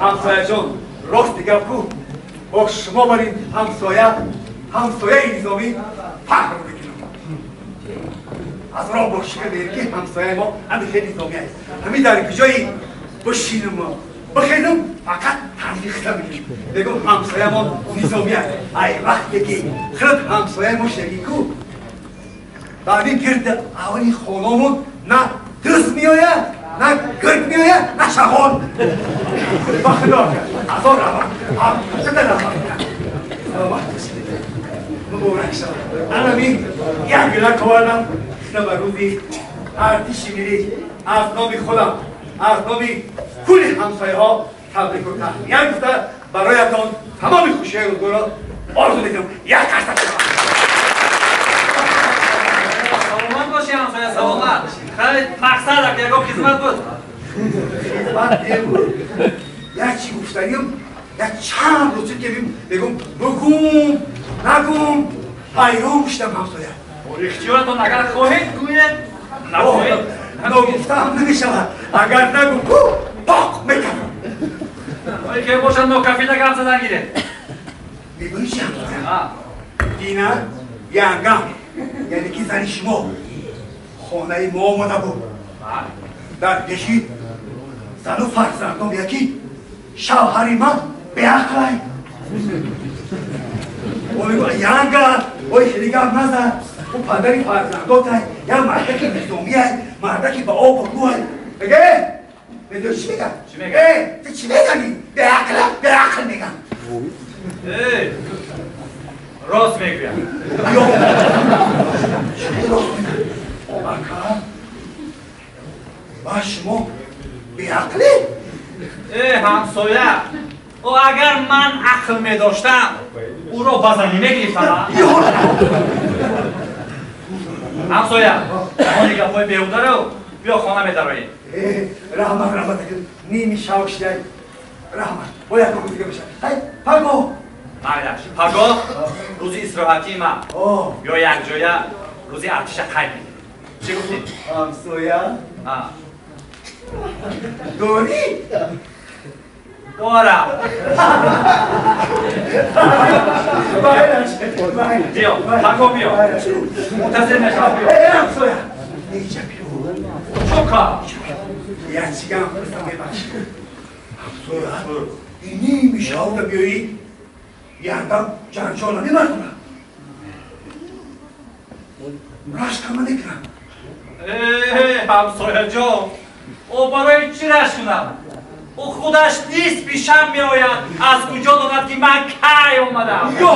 Ҳамсояҷон, рости гап ку, бо шумо барин ҳамсоя, ҳамсояи низомӣ фахр мекунам. Аз роҳ бо шикр мегирем, ки ҳамсояи мо ҳамин хеле низомӣ аст. Ҳамин дар куҷои бишинам, бихезам, фақат танбихта мекунем. Мегӯм ҳамсояи мо низомӣ аст. Ай вақте ки хирд ҳамсояи мо шагӣ ку, ба ҳамин гирди аввали хонамон на дӯст меояд, на гирд меояд, на шағол. Ба худо азор раҳмат, ҳамсоя раҳмат. Саломат бошед. Муборак шавад. Анамин як гилак овардам ба рӯзи артиши миллӣ аз номи худам, аз номи кулли ҳамсояҳо табрику таҳният гуфта бароятон тамоми хушиҳои рӯзгорро орзу мекунам. Як қарсак. Саломат бошӣ, ҳамсоя, саломат. Хеле мақсад ак ягон хизмат буд? Хизмат небуд. Як чӣ гуфтаним, як чанд рӯз ки мегум бигум, нагум, ҳайрон шудам ҳамсоя. Ихтиёратон, агар хоҳед гӯед, нахоҳед ногуфтаам намешавад. Агар нагум ку тоқ мекардам. Ки бошад нокафида гап задан гиред. Мегӯӣ чи ҳамсоя? Дина янгам, яъне ки зани шумо хонаи мо омада буд. Дар пеши зану фарзандом яки шавҳари ман беақлай. О мегӯ янга, ой хеле гап назад. Ӯ падари фарзандотай, як мардаки низомиай, мардаки ба об рӯай. Мега, медонӣ чӣ мегам? Чӣ мегам? Э, ту чӣ мегами? Беақла, беақл мегам. Э, рост мегӯям. Ё, чӣ рост мегӯям? Ака, ба шумо беақле? Э, ҳамсоя, ӯ агар ман ақл медоштам, ӯро ба занӣ мегирифтам. Ҳамсоя, они гапҳои беҳударо биё хона медароем. Раҳмат, раҳмат, ними шав шидай. Раҳмат, бо як рӯз дига мешавад. Ҳай, пагоҳ. Майлаш, пагоҳ рӯзи истироҳатии ман. Биё якҷоя рӯзи артиша қайд мекунем. Чӣ гуфтӣ? Ҳамсоя? Дорӣ? Дорам. Биё, пагоҳ биё. Мунтазир мешавам, биё. Ҳамсоя, инҷа биё. Чӯка. Як чигам пурсам, мебахшӣ. Ҳамсоя, ними шавда биёӣ, яндам ҷанҷол намебардорам. Рашкама мекунам. Э, ҳамсояҷон, ӯ барои чӣ рашк кунам? Ӯ худаш нисфи шаб меояд, аз куҷо донад, ки ман кай омадам? Ё.